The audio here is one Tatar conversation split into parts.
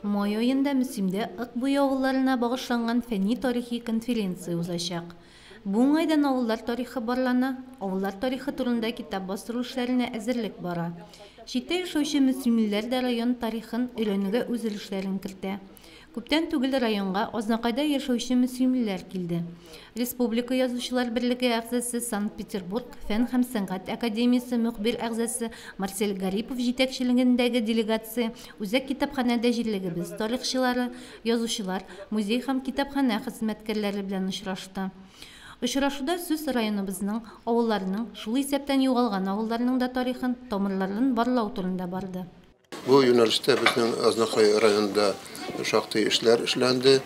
Май аенда Мөслимдә Ык буе авылларына багышланган фәнни-тарихи конференция узачак. Бу уңайдан авыллар тарихы барлана, авыллар тарихы турында китап бастыру эшләренә әзерлек бара. Читтә яшәүче мөслимлеләр дә район тарихын өйрәнүгә үз өлешләрен кертә. Күптән түгел районга Азнакайда яшәүче мөслимлеләр килде. Республика Язучылар берлеге әгъзасы, Санкт-Петербург фән һәм сәнгать академиясе мөхбир әгъзасы Марсель Гарипов җитәкчелегендәге делегация үзәк китапханәдә җирлегебез тарихчылары, язучылар, музей һәм китапханә хезмәткәрләре белән очрашты. Очрашуда сүз районыбызның авылларының, шул исәптән югалган авылларның да тарихын, тамырларын барлау турында барды. Бу юнәлештә безнең Азнакай районында шактый эшләр эшләнде.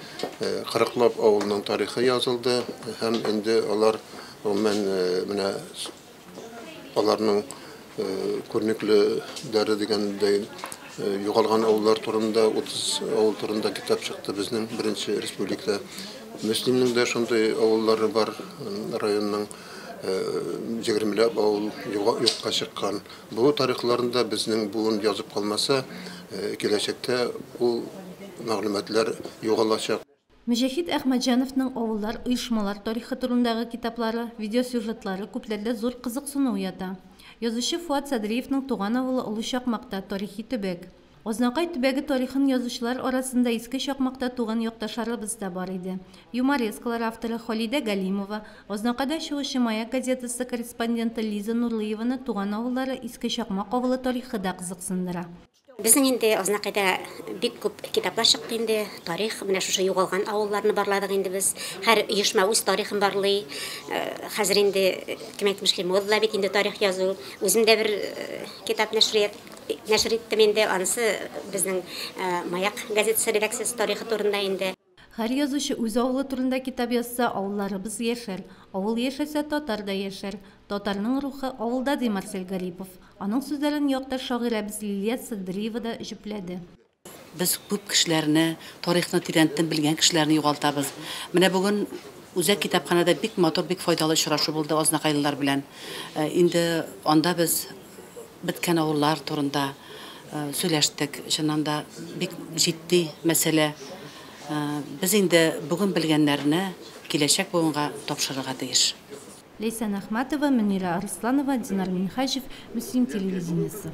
Кырыклап авылның тарихы язылды һәм инде алар гомумән менә аларның күренеклеләре дигәндәй югалган авыллар турында 30 авыл турында китап чыкты безнең беренче республикада. Мөслимнең дә шундый авыллары бар, районның 20ләп авыл юкка чыккан. Бу тарихларын да безнең буын язып калмаса, киләчәктә ул мәгълүматлар югалачак. Мөҗәһит Әхмәтҗановның авыллар, оешмалар тарихы турындагы китаплары, видеосюжетлары күпләрдә зур кызыксыну уята. Язучы Фоат Садриевның туган авылы Олы Чакмакта тарихи төбәк. Азнакай төбәге тарихын язучылар арасында Иске Чакмакта туган якташларыбыз да бар иде. Юморескалар авторы Халидә Галимова, Азнакайда чыгучы Маяк газетасы корреспонденты Лиза Нурлыеваны туган авыллары Иске Чакмак авылы тарихы да кызыксындыра. Безнең инде Азнакайда бик күп китаплар чыкты инде, тарих, менә шушы югалган авылларны барладык инде без. Һәр оешма үз тарихын барлый. Хәзер инде, кем әйтмешли, модада бит инде тарих язу. Үзем дә бер китап нәшрият нәшер иттем инде, анысы безнең Маяк газетасы редакциясе тарихы турында инде. Һәр язучы үз авылы турында китап язса, авылларыбыз яшәр. Авыл яшәсә, татар да яшәр. Татарның рухы авылда, ди Марсель Гарипов. Аның сүзләрен якташ шагыйрәбез Лилия Садриева да җөпләде. Без күп кешеләрне, тарихны тирәнтен белгән кешеләрне югалтабыз. Менә бүген үзәк китапханәдә бик матур, бик файдалы очрашу булды азнакайлылар белән. Инде анда без беткән авыллар турында сөйләштек. Чыннан да бик җитди мәсьәлә. Без инде бүген белгәннәрне киләчәк буынга тапшырырга тиеш. Ләйсән Әхмәтова, Мөнирә Арсланова, Динар Минһаҗев, Мөслим телевидениесе.